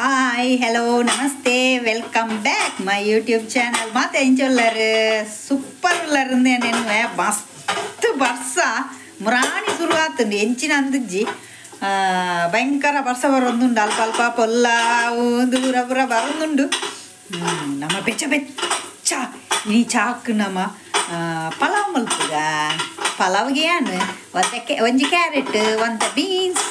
Hi hello namaste welcome back my YouTube channel. माते इंचोल्लर super उल्लर मस्त वर्ष मुराणी शुरुआत ಎಂಚಿನ ಅಂದಿಜ್ಜಿ ಭಯಂಕರ ವರ್ಷ ಬರೊಂದುಂಡು ಅಲ್ಪ ಅಲ್ಪ ಪೊಲ್ಲ ದೂರ ಪೂರ ಬರೊಂದುಂಡು. ನಮ್ಮ ಬೆಚ್ಚ ಬೆಚ್ಚ ಈ ಚಾಕ್ ನಮ್ಮ ಪಲಾವ್ ಮಲ್ಪುಗ. ಪಲಾವ್ಗೆ ಏನು ಒಂದಕ್ಕೆ ಒಂಜಿ ಕ್ಯಾರೆಟ್ ಒಂದ ಬೀನ್ಸ್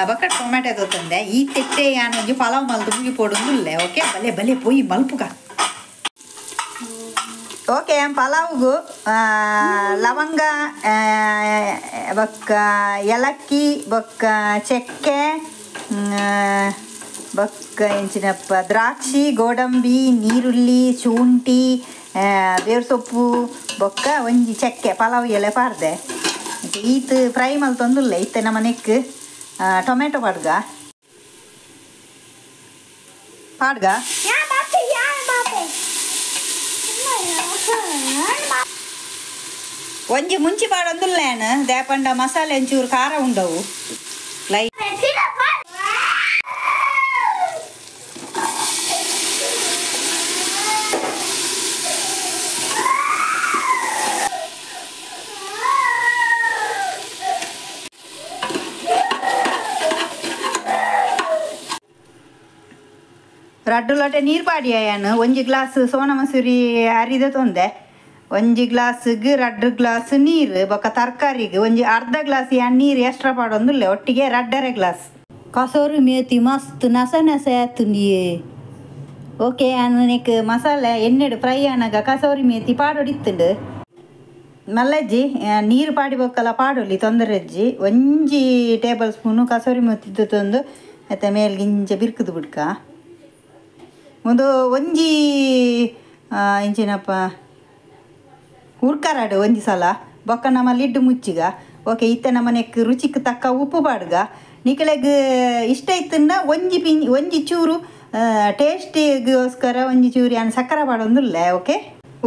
ಬೊಕ್ಕ ಟೊಮೆಟೊ ತೋತಂದೆ ಈ ತೆಟ್ಟೆ ಯಾನ್ ಒಂಜಿ ಪಲಾವ್ ಮಲ್ತು ಮುಗಿ ಪೋಡೊಂದುಲ್ಲೆ. ಓಕೆ ಬಲೆ ಬಲೆ ಪೋಯಿ ಮಲ್ಪುಗ. ಓಕೆ ಪಲಾವ್ಗು ಲವಂಗ ಬೊಕ್ಕ ಏಲಕ್ಕಿ ಬೊಕ್ಕ ಚಕ್ಕೆ ಬೊಕ್ಕ ಎಂಚಿನಪ್ಪ ದ್ರಾಕ್ಷಿ ಗೋಡಂಬಿ ನೀರುಳ್ಳಿ ಶುಂಠಿ ಬೇರು ಸೊಪ್ಪು ಬೊಕ್ಕ ಒಂಜಿ ಚಕ್ಕೆ ಪಲಾವ್ ಎಲೆ ಪಾರ್ದೆ. ಈತ್ ಫ್ರೈ ಮಲ್ತೊಂದುಲ್ಲೆ. ಇತ್ತೆ ನಮ್ಮ ನೆಕ್ ಟೊಮೆಟೊ ಪಾಡ್ಗ ಪಾಡ್ಗ ಒಂಜಿ ಮುಂಚಿ ಪಾಡೊಂದುಲ್ಲೇನು ದೇಪಂಡ ಮಸಾಲೆ ಒಂಚೂರು ಖಾರ ಉಂಡವು ಲೈ ರಡ್ಡು ಲೋಟೆ ನೀರು ಪಾಡಿಯಾನು ಒಂಜಿ ಗ್ಲಾಸ್ ಸೋನಾ ಮಸೂರಿ ಅರಿದ ತೊಂದೆ ಒಂಜಿ ಗ್ಲಾಸ್ಗೆ ರಡ್ಡು ಗ್ಲಾಸ್ ನೀರು ಬೊಕ್ಕ ತರಕಾರಿಗೆ ಒಂಜಿ ಅರ್ಧ ಗ್ಲಾಸ್ ಯಾನ್ ನೀರು ಎಕ್ಸ್ಟ್ರಾ ಪಾಡೊಂದುಲ್ಲೆ ಒಟ್ಟಿಗೆ ರಡ್ಡರೆ ಗ್ಲಾಸ್. ಕಸೂರಿ ಮೇತಿ ಮಸ್ತ್ ನಸ ನಸ ಆತುಂಡಿಯೇ. ಓಕೆ ನೆಕ್ ಮಸಾಲೆ ಎಣ್ಣೆಡು ಫ್ರೈ ಆನಾಗ ಕಸೂರಿ ಮೇತಿ ಪಾಡೊಡಿತ್ತುಂಡು. ಮಲ್ಲಜ್ಜಿ ನೀರು ಪಾಡಿ ಬೊಕ್ಕಲ ಪಾಡೊಲಿ ತೊಂದರೆ ಅಜ್ಜಿ ಒಂಜಿ ಟೇಬಲ್ ಸ್ಪೂನು ಕಸೂರಿ ಮೇತಿ ತಂದು ಮತ್ತು ಮೇಲ್ಗಿಂಚ ಗಿಂಜ ಬಿರ್ಕುದು ಬಿಡ್ಕ ಒಂದು ಒಂಜಿ ಇಂಚಿನಪ್ಪ ಉರ್ಕರಾಡು ಒಂಜಿ ಸಲ ಬೊಕ್ಕ ನಮ್ಮ ಲಿಡ್ಡು ಮುಚ್ಚಿಗ. ಓಕೆ ಇತ್ತೆ ನಮ್ಮ ನೆಕ್ ರುಚಿಕ್ ತಕ್ಕ ಉಪ್ಪು ಪಾಡ್ಗ. ನಿಕಲೆಗ್ ಇಷ್ಟ ಇತ್ತನ್ನ ಒಂಜಿ ಪಿಂಜಿ ಒಂಜಿ ಚೂರು ಟೇಸ್ಟಿಗೋಸ್ಕರ ಒಂಜಿ ಚೂರು ಯಾನ್ ಸಕ್ಕರೆ ಪಾಡೊಂದುಲ್ಲೆ. ಓಕೆ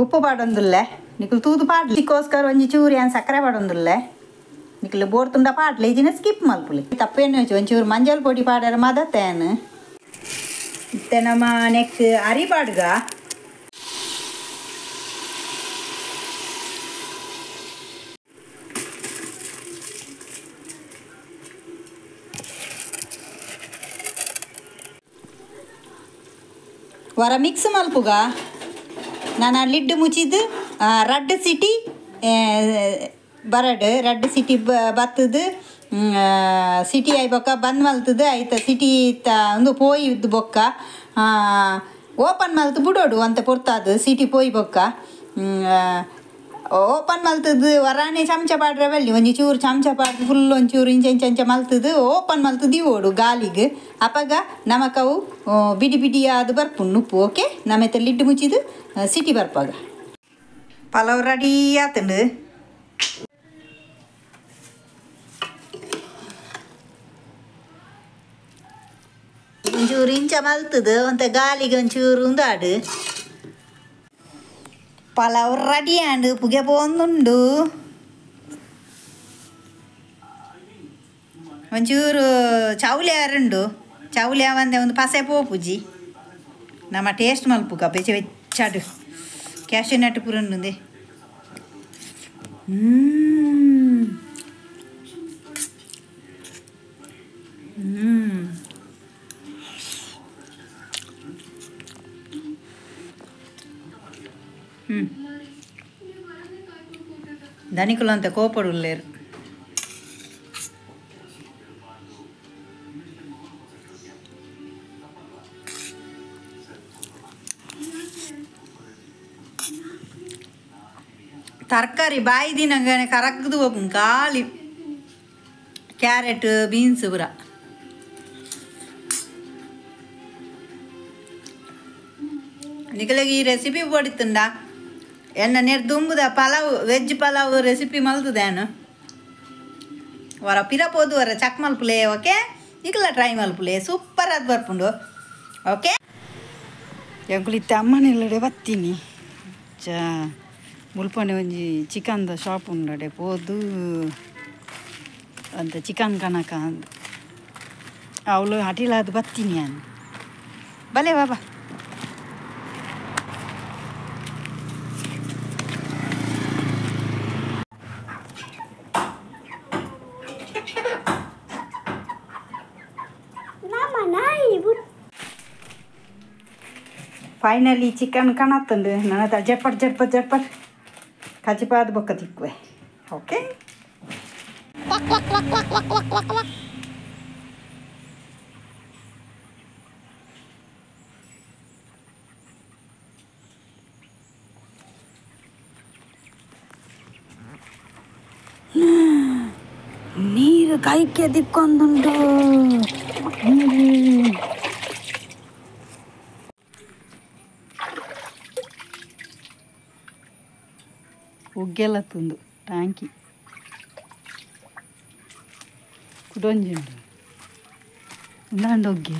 ಉಪ್ಪು ಪಾಡೊಂದುಲ್ಲೆ ನಿಕುಲು ತೂದು ಪಾಡ್ಲಿಕ್ಕೋಸ್ಕರ ಒಂಜಿ ಚೂರು ಯಾನ್ ಸಕ್ಕರೆ ಪಾಡೊಂದುಲ್ಲೆ. ನಿಕುಲು ಬೋರ್ ತುಂಡ ಪಾಡ್ಲೆ ಇಜಿನ ಸ್ಕಿಪ್ ಮಲ್ಪುಲಿ ತಪ್ಪೇನು ಒಂಚೂರು ಮಂಜಲ್ ಪೊಡಿ ಪಾಡ್ಯಾರ ಮದತ್ತೇನು. ಇತ್ತೆ ನಮ್ಮ ನೆಕ್ ಅರಿ ಪಾಡ್ಗ. ವರ ಮಿಕ್ಸ್ ಮಲ್ಪುಗ. ನಾನು ಲಿಡ್ ಮುಚ್ಚಿದ್ದು ರಡ್ಡು ಸಿಟಿ ಬರಡು ರಡ್ಡು ಸಿಟಿ ಬತ್ತದು ಸಿಟಿ ಆಯ್ ಬೊಕ್ಕ ಬಂದ್ ಮಲ್ತದ ಆಯ್ತ ಸಿಟಿ ಒಂದು ಪೋಯಿ ಬೊಕ್ಕ ಓಪನ್ ಮಲ್ತು ಬಿಡೋಡು ಅಂತ ಪೊರ್ತಾದು ಸಿಟಿ ಪೋಯಿ ಬೊಕ್ಕ ಓಪನ್ ಮಲ್ತದ್ದು ವರಾನೆ ಚಮಚ ಪಾಡ್ರೆ ಬಲ್ಲಿ ಒಂಜಿ ಚೂರು ಚಮಚ ಪಾಡ್ದು ಫುಲ್ ಒಂಚೂರು ಇಂಚ ಇಂಚ ಇಂಚ ಮಲ್ತದ್ದು ಓಪನ್ ಮಲ್ತದ್ದು ಓಡು ಗಾಲಿಗೆ ಅಪಗ ನಮಕವು ಬಿಡಿ ಬಿಡಿ ಅದು ಬರ್ಪುಂಡು ಉಪ್ಪು. ಓಕೆ ನಮ್ಮೆತ್ತ ಲಿಡ್ಡು ಮುಚ್ಚಿದ್ದು ಸಿಟಿ ಬರ್ಪಾಗ ಪಲಾವ್ ರೆಡಿ ಆತಂಡು. ಒಂಚೂರು ಇಂಚ ಮಲ್ತದು ಒಂತ ಗಾಲಿಗೆ ಒಂಚೂರು ಉಂದಾಡು ಪಲಾವ್ ರೆಡಿ ಆಂಡು ಪುಗೆ ಪೋಂದುಂಡು. ಒಂಚೂರು ಚೌಲಿ ಅರುಂಡು ಚೌಲಿ ಅವಂದೆ ಒಂದು ಪಸೆ ಪೋಪುಜಿ ನಮ್ಮ ಟೇಸ್ಟ್ ಮಲ್ಪುಗ ಬೆಚ್ಚ ಬೆಚ್ಚಾಡು ಕ್ಯಾಶು ನಟ್ ಪೂರ ಉಂಡುಂದೆ. ಧನಿಕುಲಂತ ಕೋಪಡುಲ್ಲೇರು. ತರಕಾರಿ ಬಾಯಿ ದಿನಂಗನೆ ಕರಗ್ದು ಹೋಗ್ಪುಂಡು ಖಾಲಿ ಕ್ಯಾರೆಟ್ ಬೀನ್ಸ್ ಪೂರ. ನಿಕಲೆಗ್ ಈ ರೆಸಿಪಿ ಬೋಡಿತ್ತುಂಡ ಎನ್ನ ನೇರ್ ದುಂಬುದ ಪಲಾವ್ ವೆಜ್ ಪಲಾವ್ ರೆಸಿಪಿ ಮಲ್ತದೇನು ವರ ಪಿರ ಪೋದು ವರ ಚಕ್ ಮಲ್ಪುಲೆ. ಓಕೆ ನಿಕಲ ಟ್ರೈ ಮಲ್ಪುಲೆ ಸೂಪರ್ ಅದು ಬರ್ಪುಂಡು. ಓಕೆ ಎಂಕುಲು ಇತ್ತೆ ಅಮ್ಮನೆಲ್ಲಡೆ ಬತ್ತೀನಿ ಚ ಮುಲ್ಪನೆ ಒಂಜಿ ಚಿಕನ್ದ ಶಾಪ್ ಉಂಡಡೆ ಪೋದು ಅಂತ ಚಿಕನ್ ಕನಕ ಅಂದ್ ಅವಳು ಹಟಿಲಾದ್ ಬತ್ತೀನಿ ಅನ್. ಬಲೆ ಬಾಬಾ. ಫೈನಲಿ ಚಿಕನ್ ಕಾಣತ್ತಂಡು ನನ್ನ ಜಟ್ಪಟ್ ಜಟ್ಪಟ್ ಜಟ್ಪಟ್ ಕಜಿಪಾದ ಬೊಕ್ಕ ತಿಕ್ಕುವೆ. ಓಕೆ ನೀರು ಕೈಗೆ ದಿಕ್ಕೊಂದುಂಟು. ಉಗ್ಗೆಲ್ಲ ತಂದು ಟ್ಯಾಂಕಿ ಕುಡೊಂಜಿ ಉಂಡು ಉಂದಾಂಡ ಉಗ್ಗೆ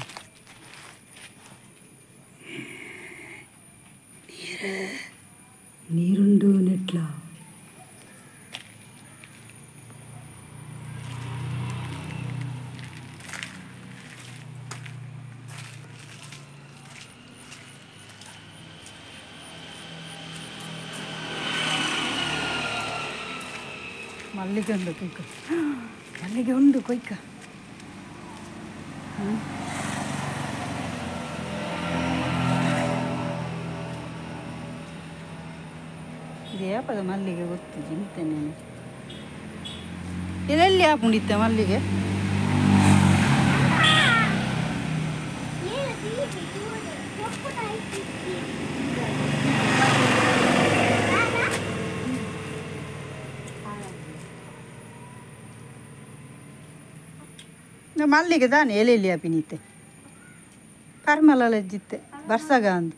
ನೀರುಂಡು ನೆಟ್ಲ. ಮಲ್ಲಿಗೆ ಉಂಡು ಕೊಯ್ಕ, ಮಲ್ಲಿಗೆ ಉಂಡು ಕೊಯ್ಕ. ಇದು ಯಾಪದ ಮಲ್ಲಿಗೆ ಗೊತ್ತು ಜಿಂತೇನೆ. ಇದೆಲ್ಲಿ ಹಾಕೊಂಡಿತ್ತ ಮಲ್ಲಿಗೆ? ಮಲ್ಲಿಗೆ ತಾನೆ ಎಲೆಯಲ್ಲಿ ಅಪಿನೀತೆ ಪರ್ಮಲಜ್ಜಿತ್ತೆ ಬರ್ಸಗ ಅಂದು.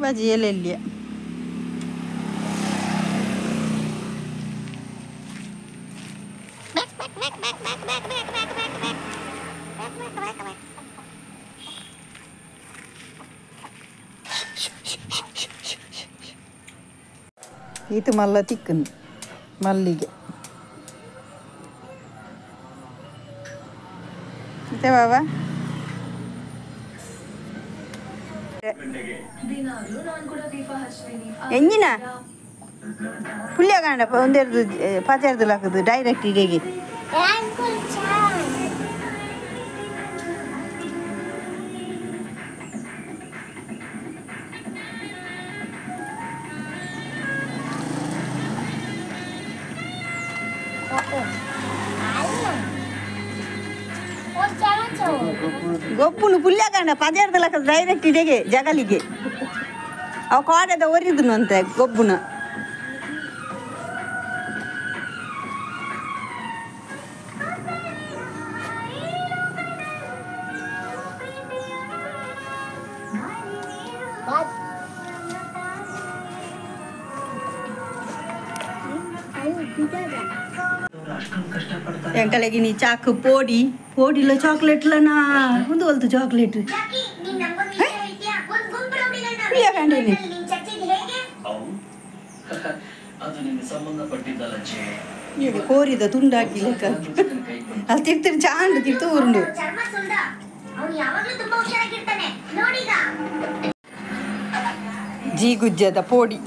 ಬಜಿ ಎಲೆಲ್ಲಿಯ ಈತು ಮಲ್ಲ ತಿಕ್ಕನು ಮಲ್ಲಿಗೆ. ಇತ್ತೆ ಬಾಬಾ ಎಂಜಿನ ಪುಲ್ಯ ಕಾಂಡ ಒಂದೆರಡು ಪಚೆರ್ದು ಹಾಕುದು ಡೈರೆಕ್ಟ್ ಇಡೆಗೆ. ಗೊಪ್ಪುನು ಪುಲ್ಯ ಕಾಂಡ ಪಜಾರ್ದ ಲಕ್ಕ ಡೈರೆಕ್ಟ್ ಇಡೆಗೆ ಜಗಲಿಗೆ ಅವು ಕಾಡದ ಒರಿದುನು ಅಂತೆ ಗೊಬ್ಬುನ. ಎಂಕಲೆಗೆ ನೀ ಚಾಕು ಪೋಡಿ ಪೋಡಿಲ್ಲ ಚಾಕ್ಲೇಟ್ಲನಾ ಒಂದು ಹೊಲ್ತು ಚಾಕ್ಲೇಟ್ ಕೋರಿದ ತುಂಡು ಹಾಕಿ ಲೆಕ್ಕ ಅಲ್ಲಿ ತಿರ್ತಿರ್ ಚಾಂಡು ತಿರ್ತು ಉರುಂಡು. ಜೀಗುಜ್ಜದ ಪೋಡಿ